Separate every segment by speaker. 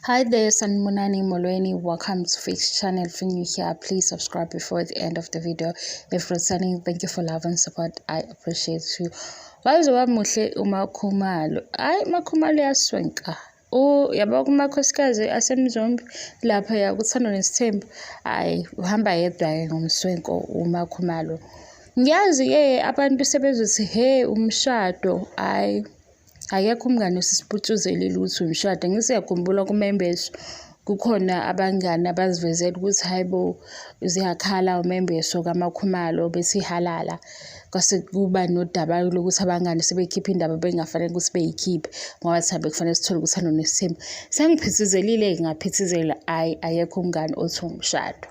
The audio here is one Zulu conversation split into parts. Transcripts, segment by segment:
Speaker 1: Hi there, Sanibonani Molweni. Welcome to Fix Channel. If you're new here, please subscribe before the end of the video. If returning, thank you for love and support. I appreciate you. Waze wamuhle uMakhumalo. Hayi, uMakhumalo uyaswenka. Yabo kumakhosikazi aseMzumbe lapha kuThando Nesithembu. Hhayi, uhamba yedwa-ke ngomswenko uMakhumalo. Ngiyazi-ke abantu sebezothi he umshado, hhayi akekho umngani osisiputshuzelile ukuthi umshado. Ngithi uyakhumbula kuMembeso kukhona abangani abazivezela ukuthi hhayi bo ziyakhala umembeso kaMakhumalo bethi halala. Kwase kuba nodaba lokuthi abangani sebekhipha indaba bengafanele ukuthi beyikhiphe ngoba thina bekufanele sithole ukuthi anonesithembu. Sengiphithizelile-ke ngaphithizela, hhayi akekho umngani othi umshado.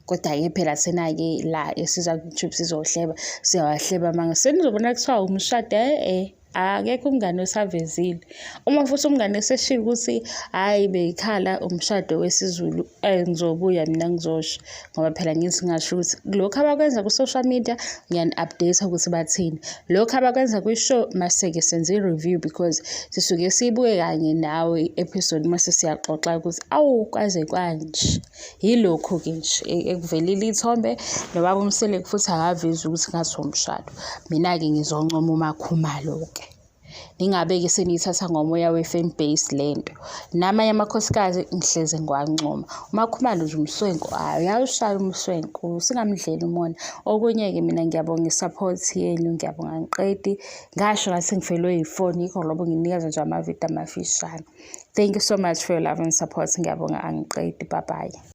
Speaker 1: Kodwa-ke phela thina-ke la esiza ku-YouTube sizohleba, siyawahleba amanga. Senizobona kuthiwa umshado e-e akekho umngani osavezile. Uma futhi umngani eseshilo ukuthi hhayi beyikhala umshado wesiZulu, ngizobuya mina ngizosho ngoba phela ngithi ngasho ukuthi lokhu abakwenza ku-social media ngiyani-update ukuthi bathini. Lokhu abakwenza kwi-show mase-ke senze i-review because sisuke siyibuke kanye nawe i-episode mase siyaxoxa ukuthi awu kwaze kwanje. Yilokhu-ke nje ekuvelile iy'thombe nobaba uMseleku futhi akavezi ukuthi ngathi umshado. Mina-ke ngizoncoma uMakhumalo-ke. Ningabe-ke seniyithatha ngomoya we-fan base le nto. Namanye amakhosikazi ngihleze ngiwancoma. UMakhumalo nje umswenko, hhayi uyawushaya umswenko, singamdleli umona. Okunye-ke mina ngiyabonga i-support yenu, ngiyabonga angiqedi. Ngasho ngathi ngifelwe yifoni yikho ngoba nginikeza nje amavidiyo amafishane. Thank you so much for your love and support. Ngiyabonga angiqedi. Bye bye.